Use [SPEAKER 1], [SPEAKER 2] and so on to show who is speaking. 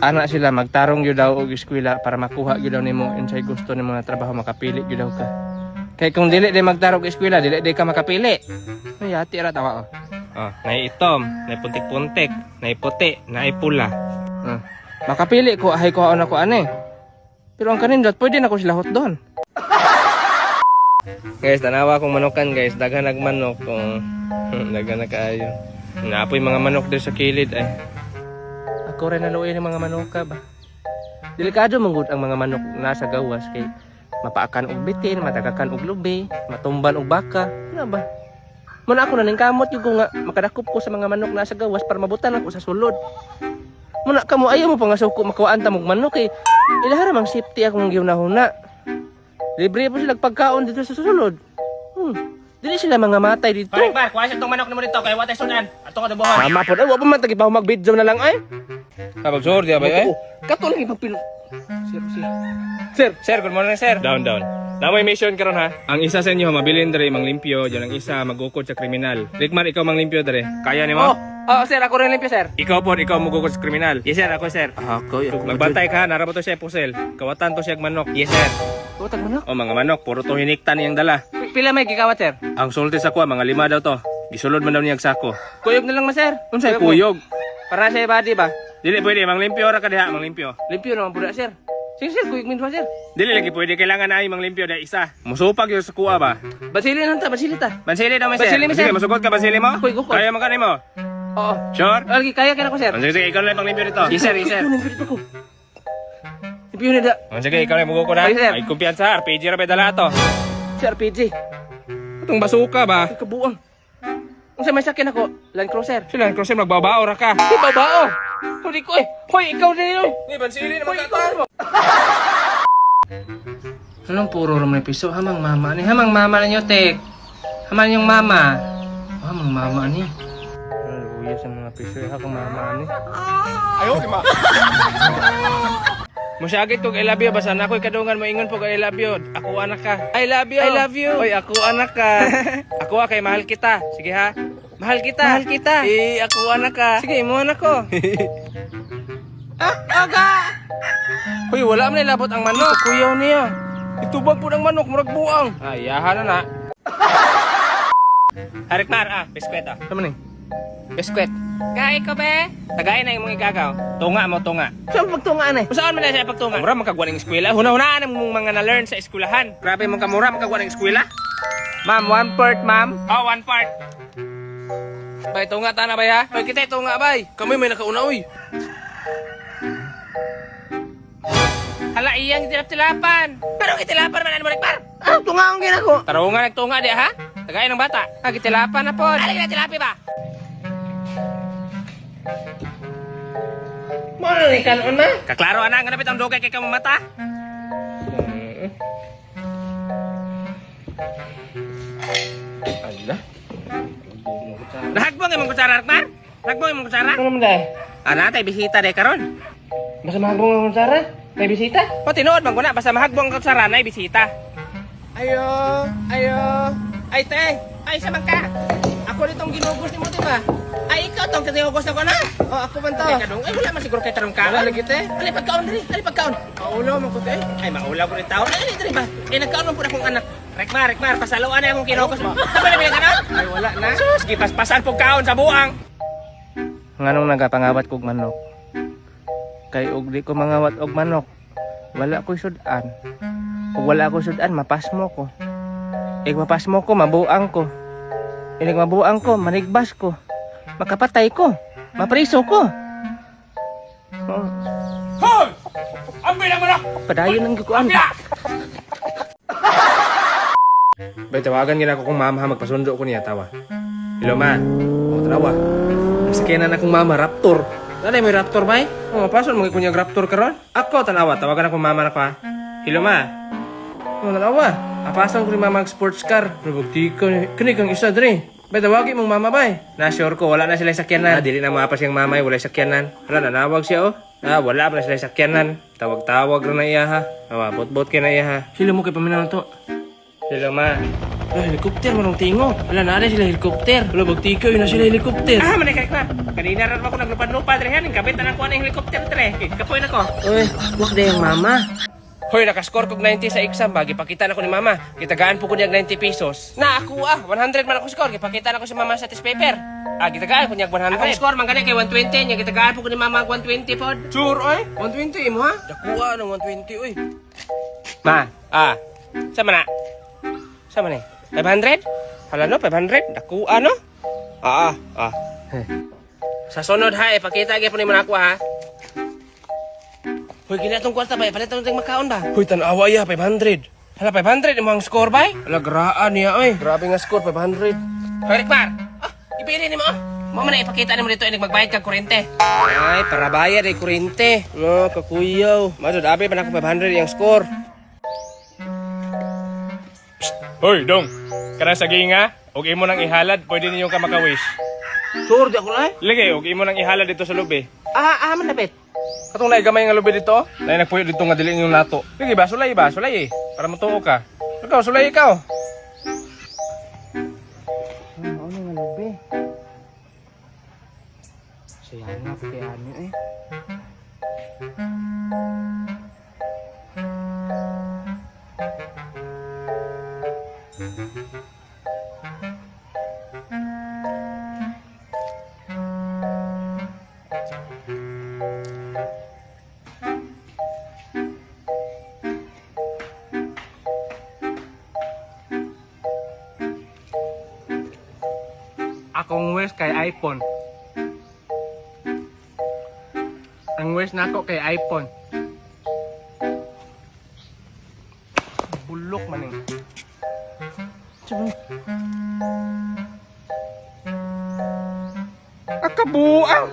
[SPEAKER 1] Ana sila magtarong gyud daw og eskwela para makuha gyud daw nimo unsay gusto nimo nga trabaho, makapili gyud daw ka. Kay kung dili day magtarong og eskwela, dili day ka makapili. Ay, ati ra tawa oh. Oh, nay itom, nay puntik-puntik, nay puti, nay pula. Oh. Makapili ko ay ko na ko ani. Pero ang kanindot pwede na ko sila hotdon. Guys, tanawa akong manukan, guys, daghan nagmanok kung daghan na kaayo. Naapoy mga manok diri sa kilid ay. Ako rin naluoy ng mga manuka ba. Delikado man gud ang mga manok nasa gawas kay mapaakan og bitin, matagakan og lubi, matumban og baka. Ano ba? Muna ako na ning kamot yung ko nga makadakop ko sa mga manok nasa gawas para mabutan ako sa sulod. Muna kamo ayaw mo pa nga suko makuhaan ta mong manok kay ilahara mang safety akong gihuna-huna. Libre po sila pagkaon dito sa sulod. Dili sila mga matay dito.
[SPEAKER 2] Pare, par, kuha siya tong manok nimo dito kay watay sudan. Ato ka dubuhan.
[SPEAKER 1] Mama po, ay, wa pa man tagi pa mag-video na lang ay.
[SPEAKER 2] Kabag sur di ba eh?
[SPEAKER 1] Oo, kato lang ipagpilo. Sir, sir. Sir,
[SPEAKER 2] Sir, good morning, sir.
[SPEAKER 3] Down, down. Namoy mission karon ha. Ang isa sa inyo mabilin dere manglimpyo, diyan ang isa magukod sa kriminal. Rikmar, ikaw manglimpyo dere. Kaya nimo?
[SPEAKER 1] Oh, oh, sir, ako rin limpyo, sir.
[SPEAKER 3] Ikaw po, ikaw magukod sa kriminal.
[SPEAKER 2] Yes sir, ako sir.
[SPEAKER 1] Ako, ako.
[SPEAKER 3] Magbantay ka ha, narabo to siya pusel. Kawatan to siya og manok.
[SPEAKER 2] Yes sir.
[SPEAKER 1] Utag manok.
[SPEAKER 3] O mga manok, puro to hiniktan niyang dala.
[SPEAKER 1] Pila may gikawat, sir?
[SPEAKER 3] Ang sulti sa kuha, mga lima daw to. Gisulod man daw niya og sako.
[SPEAKER 1] Kuyog na lang ma, sir.
[SPEAKER 3] Unsay
[SPEAKER 1] mo.
[SPEAKER 3] kuyog?
[SPEAKER 1] Para sa body ba?
[SPEAKER 3] Dili pwede, manglimpyo ra ka diha, manglimpyo.
[SPEAKER 1] Limpyo naman po na, sir. Sige, sir, kuyog minsan, sir.
[SPEAKER 3] Dili lagi pwede, kailangan ay manglimpyo dahil isa. Musupag yun sa kuha ba?
[SPEAKER 1] Basili lang ta, basili ta.
[SPEAKER 3] Bansili daw may sir.
[SPEAKER 1] Bansili, may sir.
[SPEAKER 3] Sige, masugod ka bansili mo?
[SPEAKER 1] Ako'y gukod.
[SPEAKER 3] Kaya man kanimo?
[SPEAKER 1] Oo.
[SPEAKER 3] Sure?
[SPEAKER 1] Lagi, kaya kaya ko, sir.
[SPEAKER 3] Sige, sige, ikaw na lang panglimpyo dito.
[SPEAKER 2] Yes sir, yes sir.
[SPEAKER 1] Limpyo dito ko. Limpyo na da.
[SPEAKER 3] Oh, sige, ikaw na yung mugukod ha.
[SPEAKER 1] Ay, sir.
[SPEAKER 3] Ay, kumpiyansa, RPG ra ba dala to?
[SPEAKER 1] Sir, RPG.
[SPEAKER 3] Itong basuka ba?
[SPEAKER 1] Ay, kabuang. Kung sa may sakyan ako, Land Cruiser.
[SPEAKER 3] Sila, Land magbabao ra ka.
[SPEAKER 1] Di ba bao? Huli ko eh. Hoy, ikaw din yun.
[SPEAKER 3] Ni, bansili
[SPEAKER 1] Hoy, ikaw. Anong puro ram na piso? Hamang mama ni. Hamang mama ninyo, tek. Hamang yung mama. Oh, hamang mama ni. Ano sa mga piso? Hakang mama ni.
[SPEAKER 3] Ayaw, di ma. Musyagit kog I love you, basta na ako'y kadungan mo ingon po I love you. Ako anak ka. I love you. I love you. Oy, ako anak ka. Ako ah, kay mahal kita. Sige ha. Mahal kita.
[SPEAKER 1] Mahal kita.
[SPEAKER 3] Eh, ako anak ka.
[SPEAKER 1] Sige, mo anak ko. Ah, aga!
[SPEAKER 3] Hoy, wala man nilabot ang manok.
[SPEAKER 1] Kuyaw niya.
[SPEAKER 3] Itubag po ng manok, murag buang. Ay, yahan na na. Harik mar, ah, biskwit ah.
[SPEAKER 1] Tama ni.
[SPEAKER 2] Biskwit. Kay ko be.
[SPEAKER 3] Tagay na imong igagaw. Tunga mo, tunga.
[SPEAKER 1] Saan pagtungaan eh?
[SPEAKER 2] Saan man na siya pagtunga?
[SPEAKER 3] Mura makagwa ng eskwela. Huna-hunaan ang mong mga na-learn sa eskwelahan. Grabe mong kamura makagwa ng eskwela.
[SPEAKER 1] Ma'am, one part, ma'am.
[SPEAKER 3] Oh, one part.
[SPEAKER 1] Bay, tunga ta na bay ha?
[SPEAKER 3] Hoy, kita tunga bay. Kami may nakauna oy.
[SPEAKER 2] Hala iyang tilap-tilapan. Pero gitilapan man ano par.
[SPEAKER 1] Ah, tunga ang ginako.
[SPEAKER 3] Tarungan nagtunga di ha? Tagay ng bata.
[SPEAKER 2] Ah, gitilapan na pod. Ala gitilapi ba?
[SPEAKER 1] Mo ni kanon na.
[SPEAKER 3] Kaklaro ana nga napit ang dugay kay kamo mata.
[SPEAKER 1] Ala.
[SPEAKER 3] Nahagbong imong kutsara, Rakmar. Nahagbong imong kutsara.
[SPEAKER 1] Ano naman dai?
[SPEAKER 3] Ana tay bisita day karon.
[SPEAKER 1] Basta mahagbong ang kutsara? May bisita?
[SPEAKER 3] O tinuod man guna basta mahagbong ang kutsara nay bisita.
[SPEAKER 2] Ayo, ayo. Ay te, ay sa man ka. Ako nitong ginugos nimo di ba? Ay ikaw tong kinugos na ko na.
[SPEAKER 1] Oh, ako man to.
[SPEAKER 2] Ay kadung, ay wala man siguro kay tarong kaon.
[SPEAKER 1] Wala lagi, te.
[SPEAKER 2] Ali pagkaon diri, ali pagkaon.
[SPEAKER 1] Maulaw man ko te.
[SPEAKER 2] Ay maulaw ko ni taon. Ay ali diri ba? Ay nagkaon man pud akong anak. Rekmar, rekmar, pasaluan na akong kinugos. Tama na ka na?
[SPEAKER 1] Ay wala na.
[SPEAKER 3] Sus, gipaspasan pug kaon sa buang.
[SPEAKER 1] Nganong nagapangawat kog manok? Kay og di ko mangawat og manok, wala ko'y sudan. Ug wala ko'y sudan, mapasmo ko. Ig mapasmo ko, mabuang ko. Inig mabuang ko, manigbas ko. Makapatay ko. Mapriso ko. Oh,
[SPEAKER 3] Hoy! Ang bilang manok.
[SPEAKER 1] padayon ang gikuan.
[SPEAKER 3] Bay, tawagan gina ako kong mama ha, magpasundo ko niya, tawa. Hello, ma. O, tanawa. Ang sakyanan akong mama, Raptor. Nanay, may Raptor, bay? O, mapason, mga kunyag Raptor karon. Ako, tanawa, tawagan akong mama na ko, ha. Hello, ma. O, tanawa. Apasan ko ni mama ang sports car. Pero bagti ko, kani kang isa, dre. Bay, tawagi mong mama, bay. Na, sure ko, wala na sila sakyanan. Ah, dili na maapas yung mama, eh, wala sakyanan. Hala, nanawag siya, oh. Ah, wala pa na sila sakyanan. Tawag-tawag ra na iya, ha. Awa, bot-bot kay na iya, ha.
[SPEAKER 1] Sila mo kay paminaw to.
[SPEAKER 3] Hello, ma.
[SPEAKER 1] Ala, helicopter manong tingo. Ala, naa na sila helicopter. Ala, magtikaw na sila helicopter.
[SPEAKER 2] Ah, man kay Mar. Kanina ra ako naglupad-lupad re haning kapit na ko ang helicopter tre. Kapoy na ko.
[SPEAKER 1] Uy, wak na yung mama. Hoy, nakascore kog 90 sa exam ba? Gipakita na ko ni mama. Gitagaan po ko niya 90 pesos.
[SPEAKER 2] Na ako ah, 100 man ako score. Gipakita na ko sa mama sa test paper. Ah, gitagaan ko niya 100.
[SPEAKER 1] Akong
[SPEAKER 2] score man gani kay 120 nya gitagaan po ko ni mama 120 pod.
[SPEAKER 1] Sure, oy. 120 imo ha? Dakuha ng 120, oy.
[SPEAKER 2] Ma, ah. Sama na. Sama na. 500? Hala no, 500. Dakuha no? Ah, ah. ah. Sa sunod ha, ipakita gyud ni mo na ako ha. Hoy, kini atong kwarta ba? Ipalit atong makaon ba?
[SPEAKER 1] Hoy, tan-awa ya, 500.
[SPEAKER 2] Hala, 500 imo ang score bay?
[SPEAKER 1] Ala, graan niya, oy. Grabe nga score, 500.
[SPEAKER 2] Hoy, Rikmar. Ah, ipili nimo ah. Mo man na ipakita nimo dito inig magbayad kag kuryente.
[SPEAKER 1] Ay, para bayad ay kurente. No, kakuyaw. Madod, abi pa na ako 500 yung score.
[SPEAKER 3] Hoy, dong. Kanang sa ginga, og imo nang ihalad, pwede ninyo ka makawish.
[SPEAKER 1] Sure, di ako na eh.
[SPEAKER 3] Lagi, og imo nang ihalad dito sa lubi.
[SPEAKER 2] Ah, ah, man dapit.
[SPEAKER 3] Katong naigamay nga lubi dito, nay nagpuyo dito nga dili ninyong nato. Lagi ba, sulay ba, sulay eh. Para mutuo ka. Ikaw, sulay ikaw.
[SPEAKER 1] Ano nga lubi? Siya nga, kaya ano eh. Akong wish kay iPhone. Ang wish nako kay iPhone. Bulok man eh.
[SPEAKER 3] Akabuang!